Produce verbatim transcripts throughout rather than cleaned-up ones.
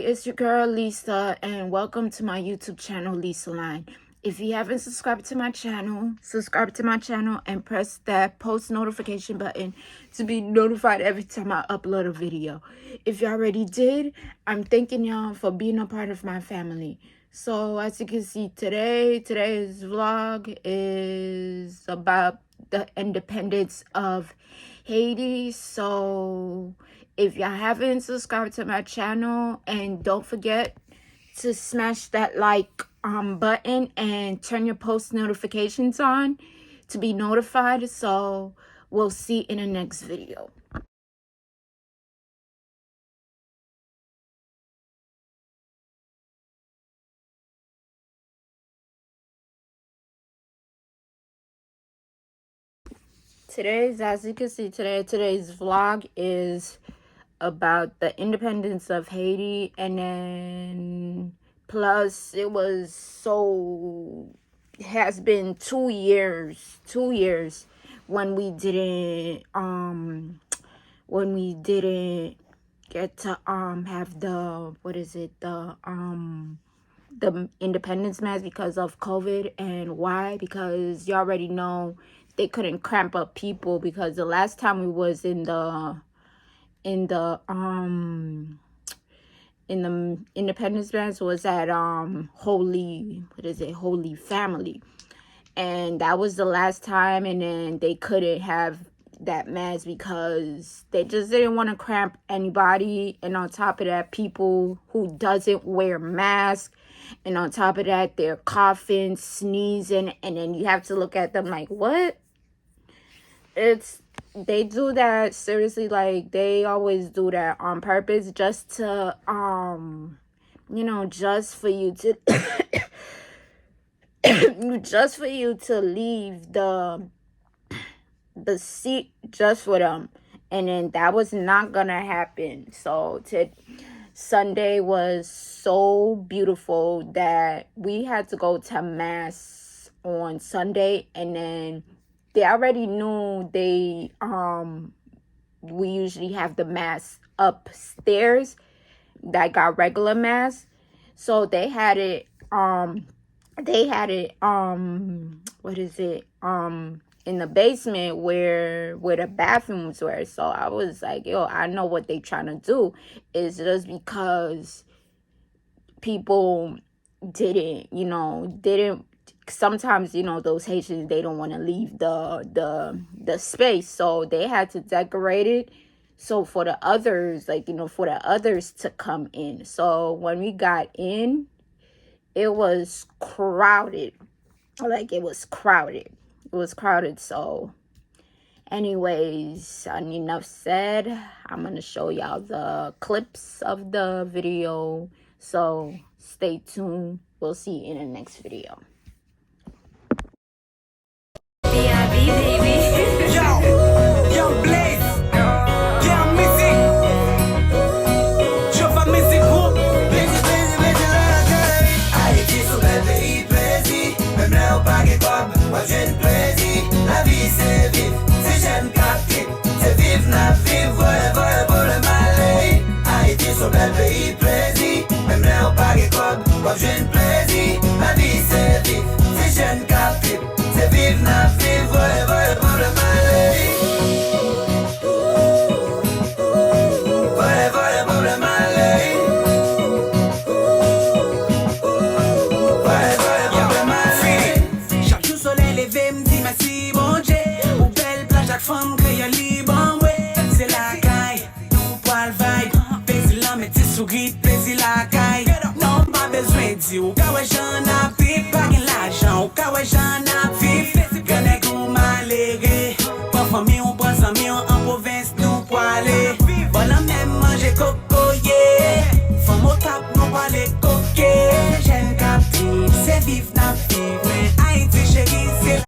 It's your girl Lisa, and welcome to my YouTube channel, Lisa Line. If you haven't subscribed to my channel, subscribe to my channel and press that post notification button to be notified every time I upload a video. If you already did, I'm thanking y'all for being a part of my family. So as you can see today, today's vlog is about the independence of Haiti. So if y'all haven't subscribed to my channel, and don't forget to smash that like um button and turn your post notifications on to be notified. So we'll see in the next video. Today's, as you can see today, today's vlog is about the independence of Haiti, and then plus it was so, it has been two years, two years when we didn't, um, when we didn't get to, um, have the, what is it, the, um, the independence mask because of COVID. And why? Because you already know they couldn't cramp up people, because the last time we was in the, in the, um, in the independence mask was at, um, Holy, what is it, Holy Family. And that was the last time, and then they couldn't have that mask because they just didn't want to cramp anybody. And on top of that, people who doesn't wear masks, and on top of that, they're coughing, sneezing, and then you have to look at them like, "What?" It's, they do that seriously, like, they always do that on purpose just to, um, you know, just for you to just for you to leave the the seat just for them. And then that was not gonna happen. So to, Sunday was so beautiful that we had to go to mass on Sunday, and then they already knew they, um, we usually have the mass upstairs, like our regular mass. So they had it, um, they had it, um, what is it? Um, in the basement where, where the bathrooms were. So I was like, "Yo, I know what they trying to do is just because people didn't, you know, didn't, sometimes, you know, those Haitians, they don't want to leave the, the, the space. So they had to decorate it. So for the others, like, you know, for the others to come in." So when we got in, it was crowded. Like, it was crowded. It was crowded. So anyways, enough said. I'm gonna show y'all the clips of the video. So stay tuned. We'll see you in the next video. Yo, Young Blaze, Guerre Music, Jova Music Group. Plezi, plezi, plezi lakay. Ayiti se yon bèl peyi plezi. Menm lè w pa gen kòb, w ap jwenn plezi. Lavi se viv, se jèn k ap trip. Se viv n ap viv, vòlè, vòlè, pwoblèm ale. Ayiti se yon bèl peyi plezi. Menm lè w pa gen kòb, w ap jwenn plezi. Lavi se viv, se jèn k ap trip. Se viv n ap viv, vòlè, vòlè, pwoblèm ale. Vòlè, vòlè, pwoblèm ale. Vòlè, vòlè, pwoblèm ale. Chak jou solèy leve, m di mèsi Bondye pou bèl plaj ak fanm kreyòl li ban mwen. Se lakay nou pral vibe, plezi lanmè, ti souri, plezi lakay. Non, m pa bezwen di w, ou ka wè jan n ap viv, pa gen lajan, ou ka wè jan n ap viv. Grannèg ou malere, pran fanmi w, pran zanmi w, an pwovens nou pwale. Bò lanmè manje kokoye, fanm Okap nou pwale koke. Jèn k ap viv, se viv n ap viv, men Ayiti cheri se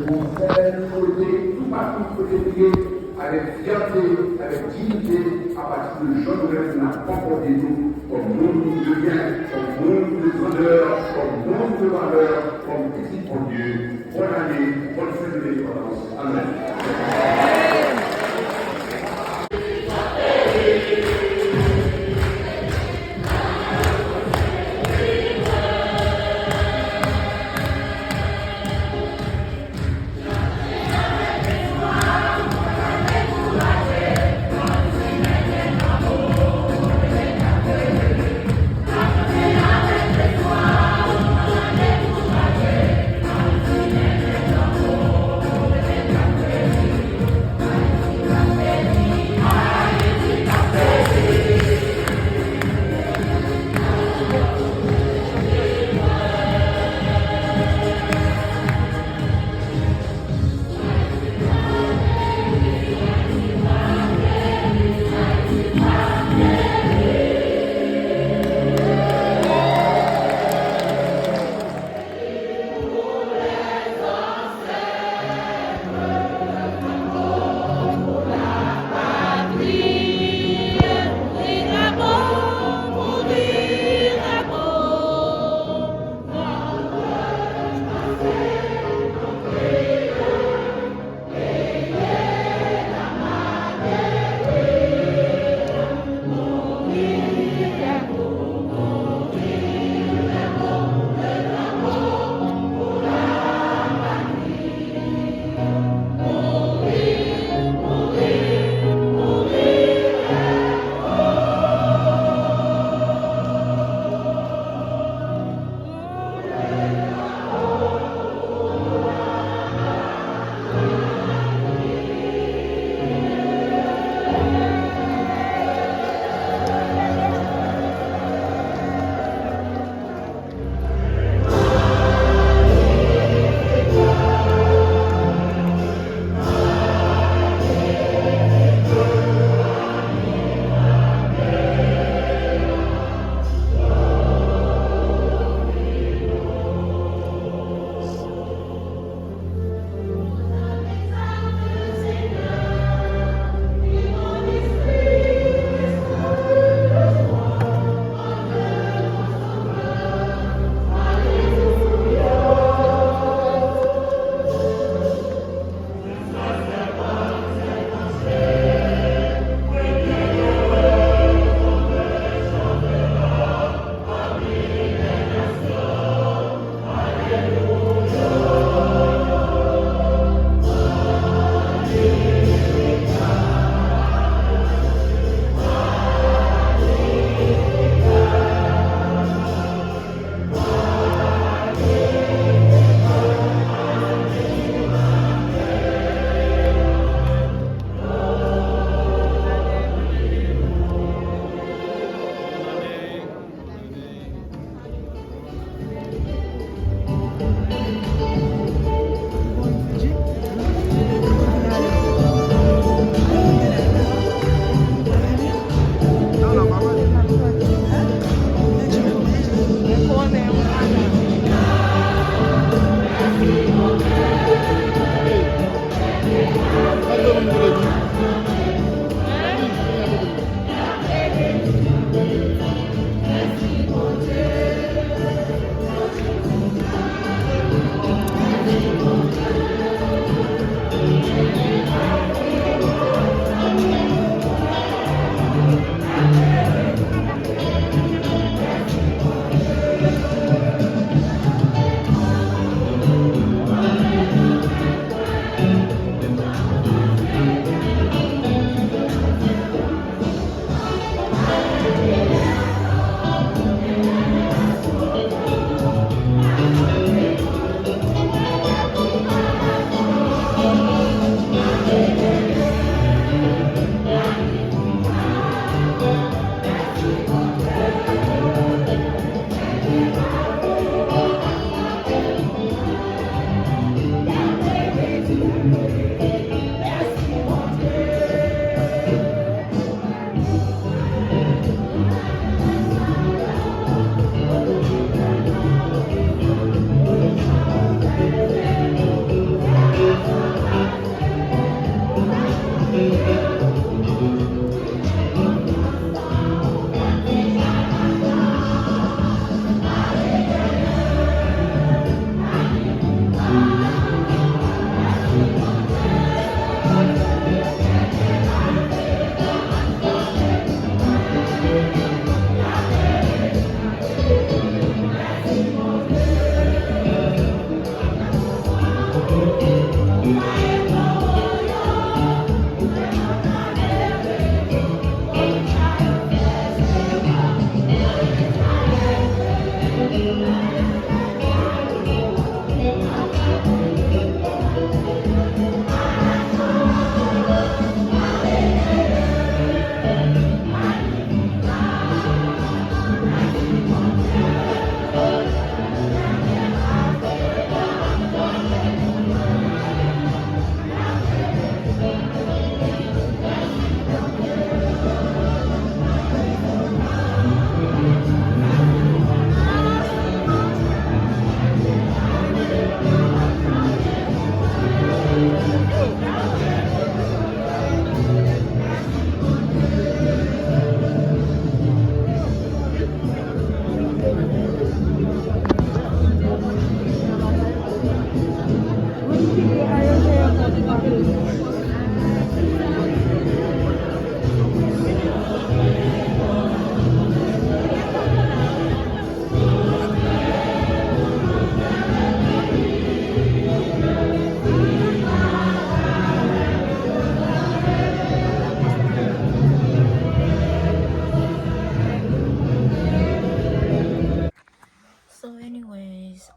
Pou fè nou kote toupatou kote nou ye, avèk fyète, avèk diyite, apati de jan nou menm n ap konpòte nou kòm moun de byen, kòm moun de grandè, kòm moun de valè, kòm pitit Bondye. Bòn ane, bòn fèt de lendepandans. Amèn.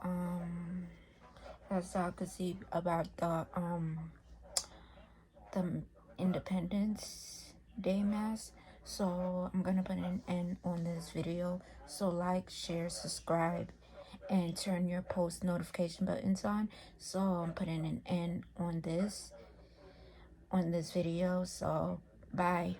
Um, that's all I could see about the um the Independence Day mask. So I'm gonna put an end on this video. So like, share, subscribe, and turn your post notification buttons on. So I'm putting an end on this on this video. So bye.